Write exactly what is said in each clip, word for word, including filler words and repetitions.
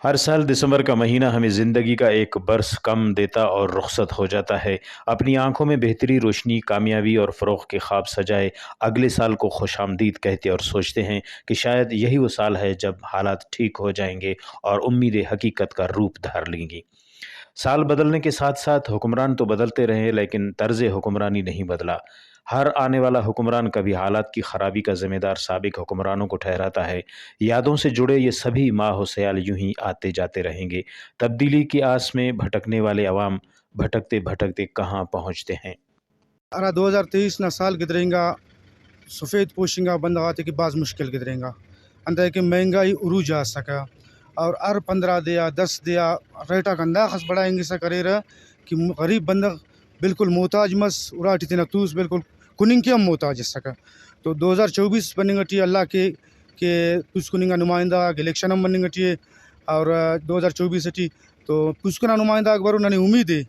ہر سال دسمبر کا مہینہ ہمیں زندگی کا ایک برس کم دیتا اور رخصت ہو جاتا ہے۔ اپنی آنکھوں میں بہتری، روشنی، کامیابی اور فروغ کے خواب سجائے اگلے سال کو خوش آمدید کہتے اور سوچتے ہیں کہ شاید یہی وہ سال ہے جب حالات ٹھیک ہو جائیں گے اور امیدیں حقیقت کا روپ دھار لیں گی۔ سال بدلنے کے ساتھ ساتھ حکمران تو بدلتے رہے، لیکن طرز حکمرانی نہیں بدلا۔ ہر آنے والا حکمران کبھی حالات کی خرابی کا ذمہ دار سابق حکمرانوں کو ٹھہراتا ہے۔ یادوں سے جڑے یہ سبھی ماہ و سیال یوں ہی آتے جاتے رہیں گے۔ تبدیلی کی آس میں بھٹکنے والے عوام بھٹکتے بھٹکتے کہاں پہنچتے ہیں؟ ہرا دو ہزار تئیس نا سال گدرینگا سفید پوشنگا بندغ آتے کہ بھاز مشکل گدرینگا، انتئے کہ مہنگائی عروج آ اسکہ اور ہر پندرہ دے آ، دس دے آ ریٹ آک ہنداخس بڑھائنگسا کریرہ کہ غریب بندغ بالکل محتاج مس، اراٹی تینا توس بالکل کننگ کہ ہم محتاج اسکہ۔ تو دو ہزار چوبیس بننگ ٹی اللہ کے کہ پوسکننگ آ نمائندہ غاک الیکشن ہم مننگ ٹی ءِ اور دو ہزار چوبیس ٹی تو پوسکن آ نمائندہ غاک برو، ننے امید ءِ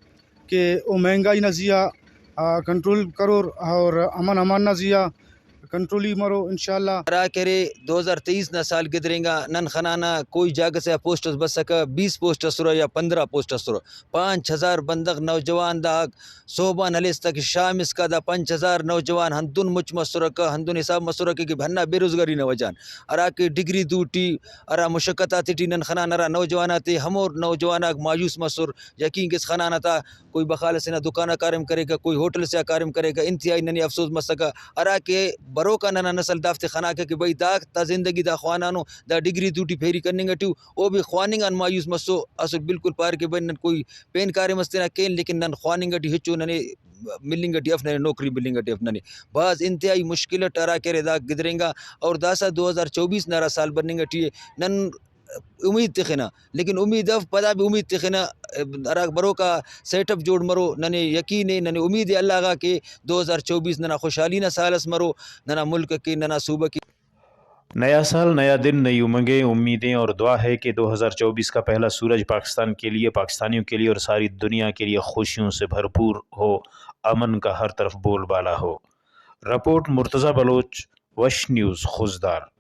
کہ او مہنگائی نا زی آ، آ، کنٹرول کرور اور امن امان نا زی آ کنٹرولی مرو انشاءاللہ۔ ہرا کہ ارے دو ہزار تئیس نا سال گدرینگا نن خنانہ کوئی جاگہ سے آ پوسٹ اس بسکہ، بیس پوسٹ اسرہ یا پندرہ پوسٹ اسرہ، پانچ ہزار بندغ نوجوان داک صحب آن ہلیس تاکہ شام اسکا دا پنچ ہزار نوجوان ہندن مچ مسرکہ، ہندن حساب مسرکہ کہ ہندا بے روزگاری نا وجہ آن ہراکہ ڈگری دوٹی ہرا مشقت آتیٹی نن خنان، ہرا نوجوان آتے ہمو نوجوان آک مایوس مسر۔ یقین کس خنانہ تا کوئی بخال ئسے نا دکان آ کاریم کریکہ، کوئی ہوٹل ئسے آ کاریم کریکہ، انتہائی ننے افسوس مسکہ۔ ہراکہ بروکا ننا نسل دافتے خناکہ کہ بھئی دا تا زندگی دا خوانانو، دا ڈگری دوٹی پھیری کننگ ٹی ءُ، او بھی خواننگ آن مایوس مسو، اسٹ بالکل پارے کہ بھئی نن کوئی پین کاریم اس تینا کین، لیکن نن خواننگ ٹی ہچو ننے ملنگ ٹی اف، ننے نوکری ملنگ ٹی اف۔ ننے بھاز انتہائی مشکل اٹ ہرا کہ ارے دا گدرینگا، اور داسہ دو ہزار چوبیس نا ہرا سال بننگ ٹی ءِ، نن امید تخنہ، لیکن امید اف، پدا بھی امید تخنہ، ہرا بروکا سیٹ اپ جوڑ مرو۔ ننے یقین ءِ، ننے امید ءِ اللہ غا کہ دو ہزار چوبیس ننا خوشحالی نا سال اس مرو، ننا ملک کہ، ننا صوبہ کہ۔ نیا سال، نیا دن، نئی امنگیں، امیدیں اور دعا ہے کہ دو ہزار چوبیس کا پہلا سورج پاکستان کے لیے، پاکستانیوں کے لیے اور ساری دنیا کے لیے خوشیوں سے بھرپور ہو، امن کا ہر طرف بول بالا ہو۔ رپورٹ مرتضی بلوچ، وش نیوز، خضدار۔